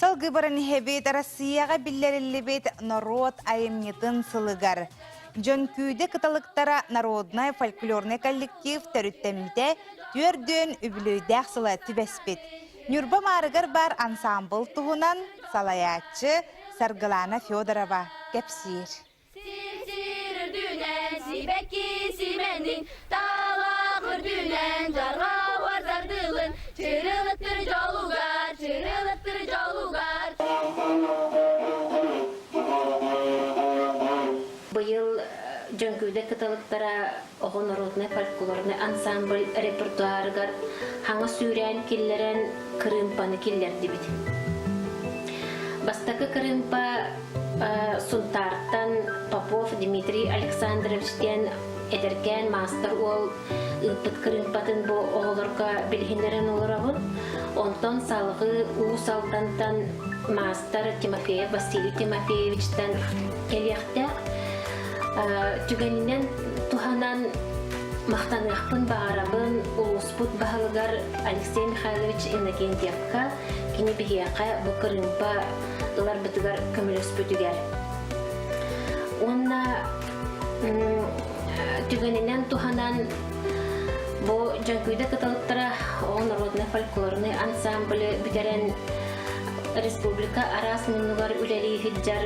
Салгыы баран иһэбит Россияҕа биллэриллибит норуот айымньытын сылыгар Дьөҥкүүдэ кыталыктара народнай фольклорнай коллектив төрүттэммитэ түөрдүөн үбүлүөйдээх сыла түбэспит. Ньурба Маарыгар баар ансаамбыл туһунан салайааччы Саргылана Федорова кэпсиир. Сир-сир үрдүнэн сибэкки симэнин, талах үрдүнэн дьарҕа уордардылын, чырылыктыр дьолугар, чырылыктыр дьолугар. Быйыл Дьөҥкүүдэ кыталыктара оҕо народнай фольклорнай ансамбль репертуарыгар хаҥа сүүрээн киллэрэн кырыымпаны киллэрдибит. Бастакы кырыымпа Сунтаартан Попов Дмитрий Александрович диэн эдэркээн маастар уол ыыппыт кырыымпатын бу оҕолорго билиһиннэрэн олоробун. Онтон салгыы Уус Алдантан маастар Тимофеев Василий Тимофеевичтан кэлиэхтээх. Түгэнинэн туһанан махтаныахпын баҕарабын улууспут баһылыгар Алексей Михайлович Иннокентьевка, кини биһиэхэ бу кырыымпа ыларбытыгар көмөлөспүтүгэр. Уонна түгэнинэн туһанан бу Дьөҥкүүдэ кыталыктара оҕо народнай фольклорнай ансамблы бүтэрэн республика араас муннугар үлэлии сылдьар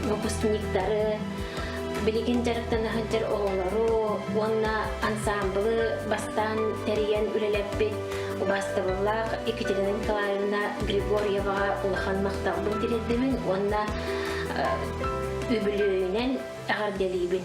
выпускниктары, билигин дьарыктана сылдьар оҕолору уонна ансаамбылы бастаан тэрийэн үлэлэппит убаастабыллаах Екатерина Николаевна Григорьеваҕа улахан махталбын тириэрдэбин уонна үбүлүөйүнэн эҕэрдэлиибин.